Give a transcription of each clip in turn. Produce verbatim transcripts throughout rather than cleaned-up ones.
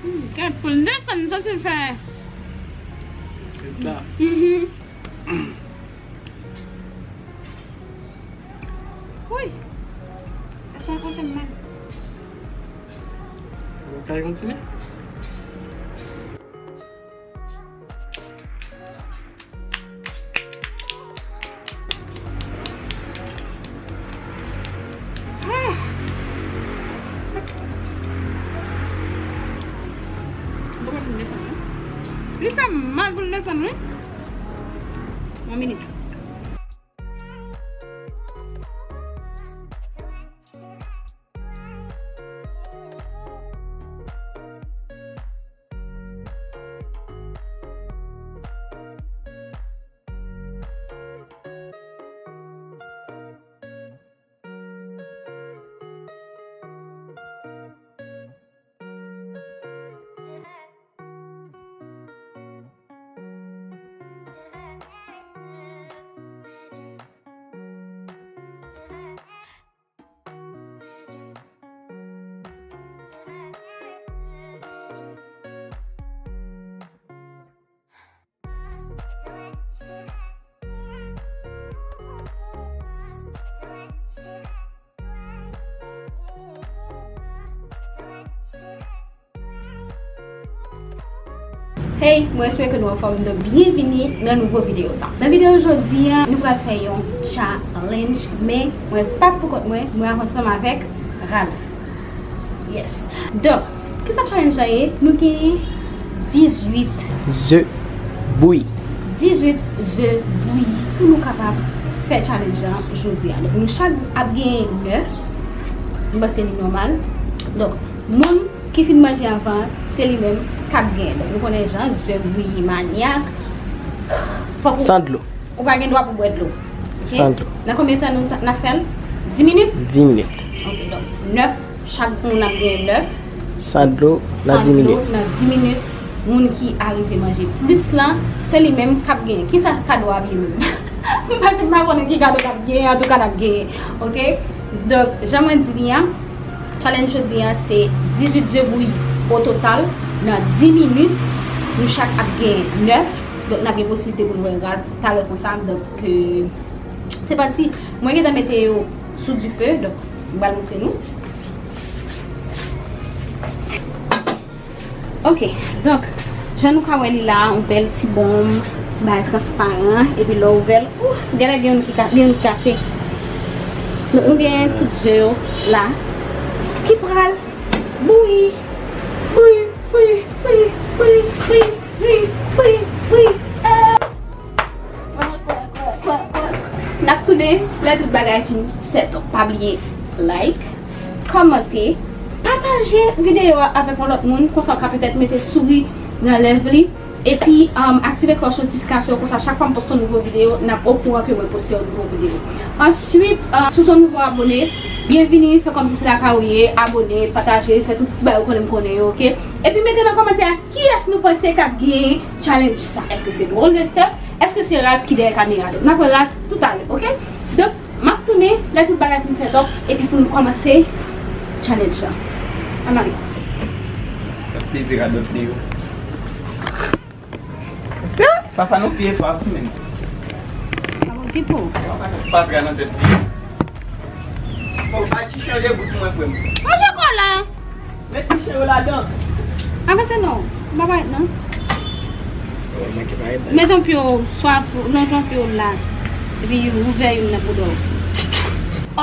Hmm, gad poul desann, m santi l fè. Li pla. Mhm. Wi. Sa ka fè m mal. Ou ka kontinye? Ah! Li fè m mal pou l desann, wi. Yon minit. Hey, mwen espere ke nou anfòm, donk byenvini nan nouvo videyo sa. Nan videyo jodi a, nou pral fè yon challenge, men mwen pa pou kont mwen, mwen ansanm avèk Ralph. Yes. Donk, kisa challenge la ye? Nou gen dizuit ze bouyi. Dizuit ze bouyi pou nou kapab fè challenge la jodi a. Donk, nou chak ap gen nèf. M panse li nòmal. Donk, moun ki fin manje anvan, se li menm k ap genyen. Donk, nou konnen jan, ze bouyi manyak. Fòk ou, san dlo. Ou pa gen dwa pou bwè dlo. Ok? San dlo. Nan konbyen tan nou ta-, n ap fè l? Dis minit? Dis minit. Ok, donk, nèf, chak moun ap genyen nèf. San dlo, nan dis minit. San dlo, nan dis minit. Moun ki arive manje plis lan, se li menm k ap genyen. Kisa kado a ye menm? M pa, m pa konnen ki kado k ap genyen, antouka n ap genyen. Ok? Donk, jan mwen di li a, challenge jodi a, se dizuit ze bouyi o total. Nan dis minit, nou chak ap gen nèf. Donk, n ap gen posiblite pou n wè Ralph talè konsa. Donk, euh, se pati. Mwen gentan mete yo sou dife. Donk, m pral montre nou. Ok, donk, jan nou ka wè li la, yon bèl ti bonm, ti bagay transparan, epi lè w ouvè l, ouf, genlè gen youn ki ka, gen youn ki kase. Donk, nou gen tout ze yo la, ki pral bouyi, bouyi, bouyi, bouyi. N ap tounen lè tout bagay fin set up. Pa bliye like, kòmante, pataje videyo a avèk yon lòt moun, konsa w ka petèt mete souri nan lèv li. Epi, um, aktive klòch notifikasyon, konsa chak fwa m poste yon nouvo videyo, n ap okouran ke mwen poste yon nouvo videyo. Answit, uh, si w se yon nouvo abone, byenvini, fè kòmsi se lakay ou ye, abone, pataje, fè tout ti bagay ou konnen m konnen yo, ok? Epi mete nan kòmantè a kiyès nou panse k ap genyen challenge sa. Èske se Drôle de Step? Èske se Ralph ki dèyè kamera? Donk, n ap wè Ralph toutalè, ok? Donk, m ap tounen lè tout bagay fin set up, epi pou nou kòmanse challenge lan. Ann ale. Sa plezi radòt li yo. Sa, Fafan, ou pye twa tou menm. Sa bon ti po. Pa pran nan tèt li. Bon, pa ti chanje gout mwen, frè m. Manje kola. Met ti chanje ladan. Avanse non. M pa parèt non. Oh, mwen ki parèt. Met yon pye w swa lonje yon pye w la. Epi ouvè youn nan pou dò.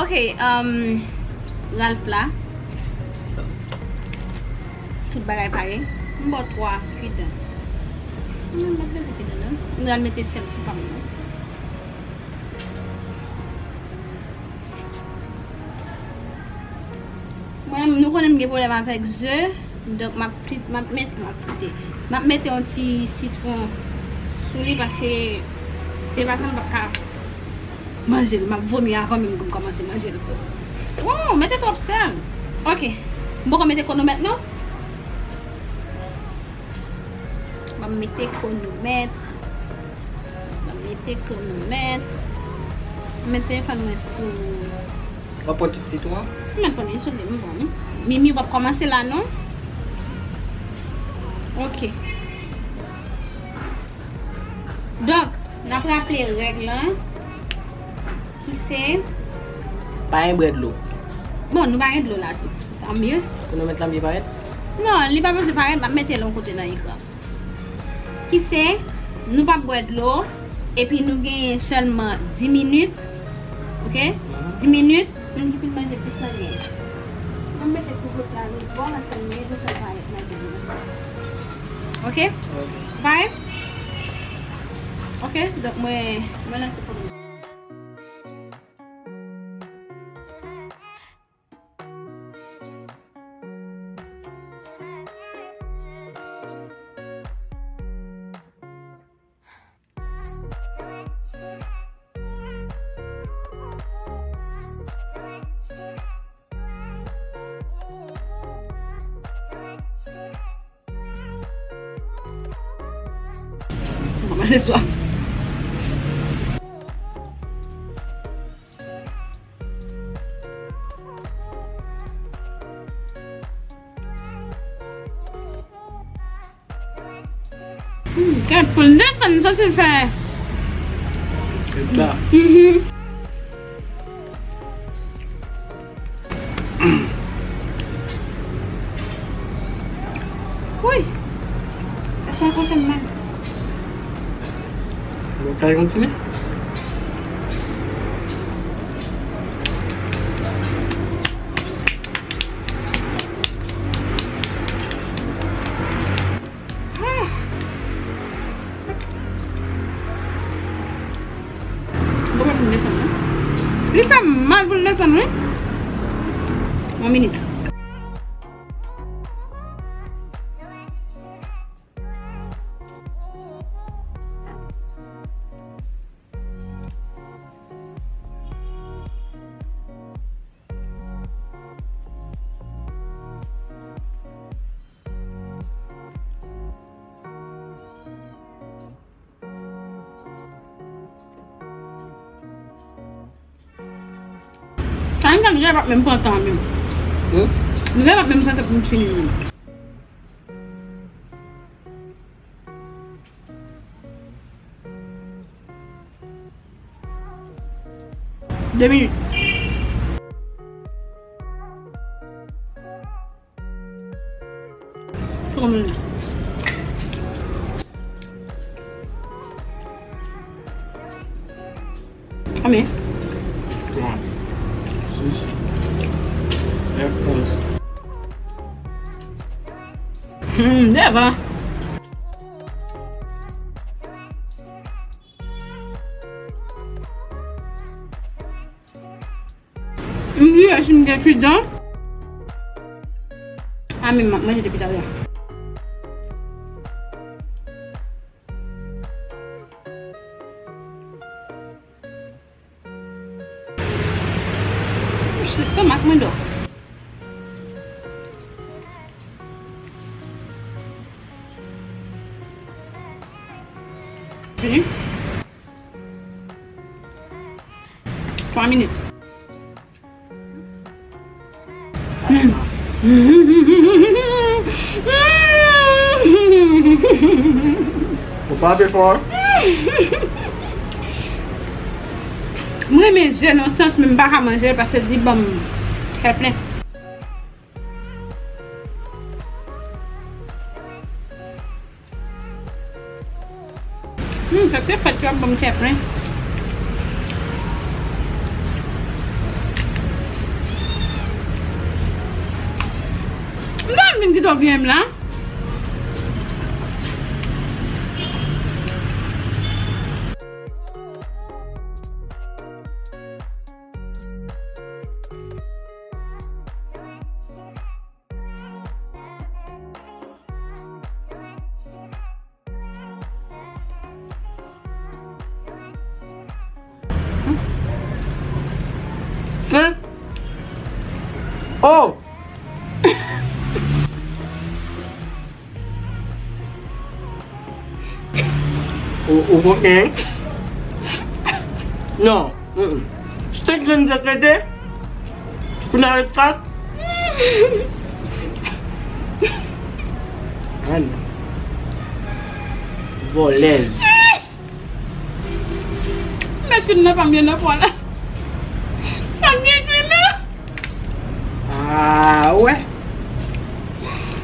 Ok, um, Ralph la. Tout bagay pare. M ba w twa kidan. Non, m pa bezwen kidan non. M pral mete sèl sou pa m nan. Mwen, nou konnen m gen pwoblèm avèk ze, donk m ap pli-, m ap mete, m ap mete, m ap mete yon ti sitwon sou li, paske se pa sa m p ap ka manje l, m ap vomi avan menm pou m kòmanse manje l. So, wow, mete twòp sèl. Ok. M poko mete konomèt non. M ap mete konomèt. M ap mete konomèt. M met telefòn mwen sou. W ap pran tout sitwon an? M mèt pran li, souple, m pran li. Mimi, w ap kòmanse la non. Ok. Donk, n ap raple règ lan, ki se... Pa gen bwè dlo. Bon, nou pa gen dlo la tou. Tanmye. Kounomet lan byen parèt? Non, li pa bezwen parèt, m ap mete l yon kote nan ekran. Ki se, nou p ap bwè dlo, epi nou genyen sèlman dis minit. Ok? Mhm. Dis minit, moun ki fin manje plis nan gen. Mwen mete koukot la, nou bon, ansanm, gen pou sa parèt nan gen. Ok? Ok. Pare? Ok, donk mwen, mwen lanse premye. Mwen se swaf. Hmm, kèt pou l desann, m santi l fè. Kèt la. Mhm. Wi. Èske w kontan mal? Ou kay kontinye? Ah. Li pa fin desann, non? Li fè mal pou l desann, wi. Yon minit. Sa menm jan, nou pa menm pran tan menm. Hmm? Nou pa menm pran tan pou nou fini menm. De minit. Twa minit. Konbyen? Twa. Sis. Nèf, onz. Hmm, dèvan. M bliye si m gen kuit dan. A, men m ap manje depi talè. Lestomak mwen dò. Fini? Twa minit. Ou frape fò. Mwen renmen je nan sans, men m pa ka manje l paske li ban m kè plen. Hmm, sa te fèt yo ap ban m kè plen. M ta vin di w byen m la. Sen. Oh! Ou, ou koken? Non. Mm-mm. Senk grenn zèt rete. Kounye a ret kat. Ah, non. Vòlèz. Mèt youn nan pa m yo nan pwa la. Sa k gen kwi la? Ah, wè.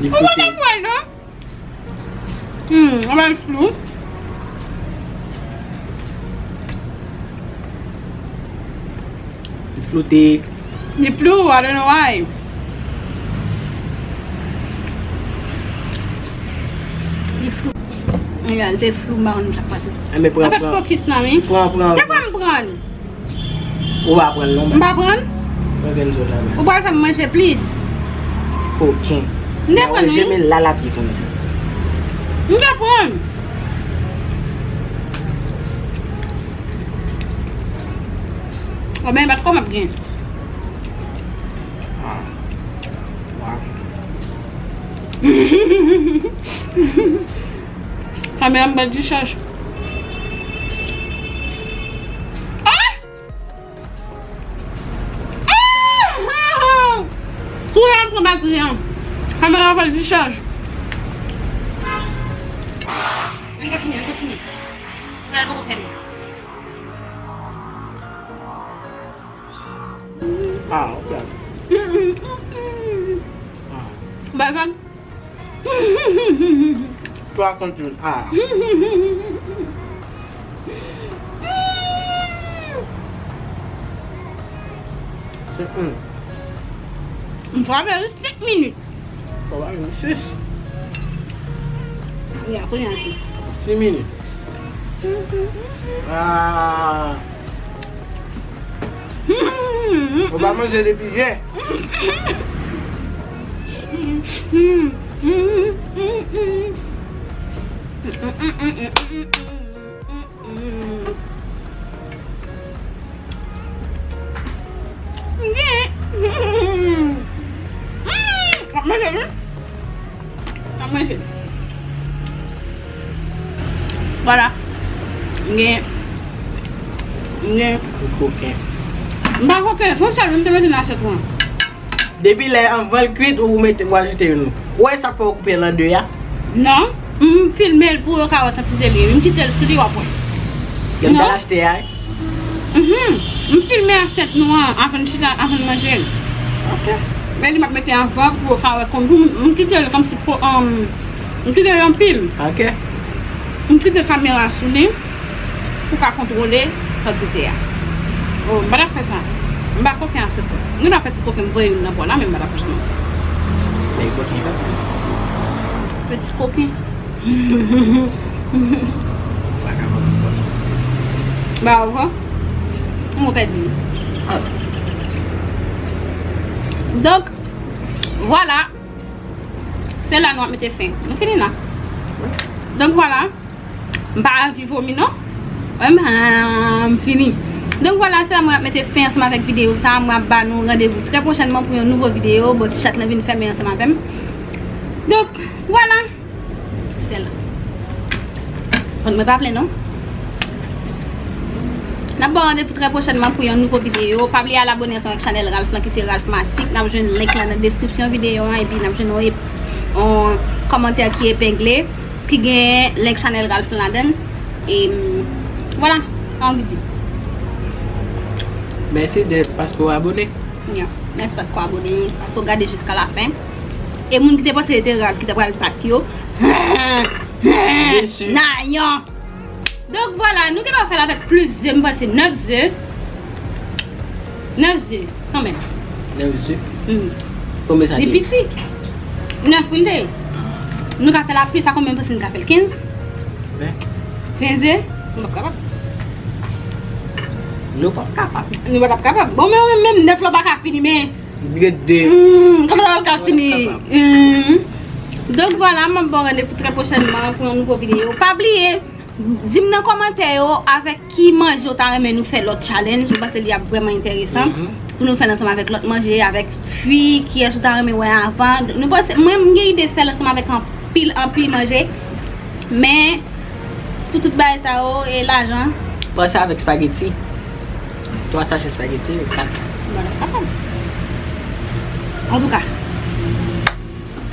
Li fwote. Ou konn pwa non? Hmm, anba l flou. Li flote. Li flou, I don't know why. Li flou. An reyalite, flou, m pa konn sa k pase. Anben, pran, pran. An fèt, fokis nan, wi. Pran, pran. Nan kwa m pran? Ou pa pran l non, baz. M pa pran l? Mwen vin sou la, baz. Ou pral fè m manje plis. Koken. M te pran l, wi. Jemel la l ap ye kounye a. M te pran l. Anben, bat kò m ap gen. Ah. Waw. Kamera m bat dichaj. Ah! Ah! Kou a pran batri an. Kamera fè dichaj. Ann kontinye, ann kontinye. Pral poko fèmen. Ah, ok. Ah. Bay vag. Twa kontinye. Ah. Senk minit. M frape jis senk minit. Ou pa vin sis. Wi, apre yon sis. Sis minit. Ah. Ou pa manje depi yè. Mm. Mm. Mm. Ap manje, wi. Ap manje. Vwala. M gen. M gen. Ou koken. M pa koken. Se yon sèl, m te mete nan asyèt mwen. Depi lè anvan l kwit, ou mete, ou ajoute youn. Ou wè sa k fè ou koupe l an de a? Non. M filme l pou yo ka wè kantite li ye. M kite l sou li, w ap wè. Lè m t al achte a, wi. Mhm. M filme asyèt nou an, anvan n chita, anvan n manje l. Ok. Men li m ap mete anvan pou yo ka wè konbyen. M, m kite l kòmsi pou, um, m kite l anpil. Ok. M kite kamera sou li. Pou ka kontwole kantite a. Oh, m pa t ap fè sa. M pa koken ase fò. M gen dwa fè ti koken, m voye youn nan bò la, men m pa t ap fè sa non. Men koken yo. Fè ti koken. Ba ou. M pèdi. Ah. Donk, vwala. Se la nou ap mete fen. Nou fini la. Donk, vwala. M pa anvi vomi non. Wè m, ah, m fini. Donk vwala, se la mwen ap mete fen ansanm avèk videyo sa. Mwen ap ba nou randevou trè pwochènman pou yon nouvo videyo. Bon, ti chat lan vin fèmen ansanm avè m. Donk, vwala. Se la. Vant mwen pa plen non. N ap ba w randevou trè pwochènman pou yon nouvo videyo. Pa bliye al abone ansanm avèk chanèl Ralph lan ki se Ralph Matic. N ap jwenn link lan nan deskripsyon videyo an epi n ap jwenn yon ep-, yon kòmantè ki epengle. Ki gen link chanèl Ralph ladan l. E, mm, vwala, sa anvi di. Mèsi de, paske w abone. Ya, mèsi paske w abone, paske w gade jiska lafen. E moun ki te panse se te Ralph ki ta pral bat yo. Desi. Nan, yon. Donk, vwala, nou te ka fè l avèk plis ze, m panse nèf ze. Nèf ze. Kanmenm. Nèf ze? Hmm. Konbyen sa te ye? Li piti. Nèf wi l te ye. Nou ka fè l a plis, a konbyen w panse nou ka fè l? Kenz? Ven. Ven ze? Nou p ap kapab. Nou p ap kapab. Nou p ap kapab. Bon, men, men, menm nèf la pa ka fini, men. Ret de. Hmm, kòman sa p ap ka fini? Hmm. Donk, vwala, m ap ba w randevou trè pwochènman pou yon nouvo videyo. Pa bliye, di m nan kòmantè yo avèk ki manje w ta renmen nou fè lòt challenge. Mwen panse li ap vrèman enteresan. Mhm. Pou nou fè l ansanm avèk lòt manje, avèk fwi, kiyès ou ta renmen wè avan. Nou panse, mwen, m gen ide fè l ansanm avèk anpil, anpil manje. Men, pou tout bagay sa yo, e lajan. Panse avèk spaghetti. Twa sachè spaghetti, kat. Mwen pa kapab. Antouka.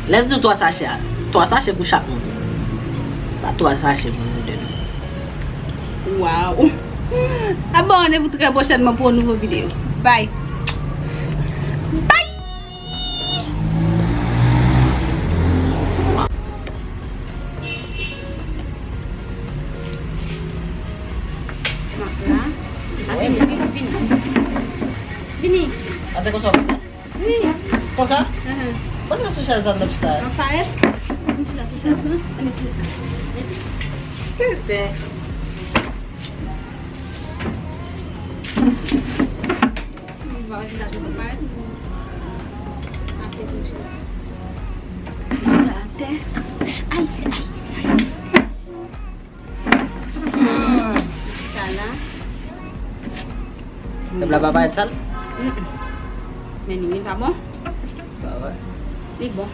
Lè m di w twa sachè a, twa sachè pou chak moun. Pa twa sache pou nou de nou. Waw. A bon, randevou trè pwochènman pou yon nouvo videyo. Bye. Bye. M ap la. A, vini, vini, vini. Vini. Atè konsa w ap fè? Wi. Konsa? Ahan. Konsa sou chèz la n ap chita? An parèt. M chita sou chèz la. Ann itilize sa. Tenten. M va wè vizaj mwen parèt. Atè pou chita. Chita atè. Ay, ay, ay. Chita la. Tèb la pa parèt sal? Mm-mm. Men li, li pa bon? Pa wè. Li bon.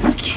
Ok.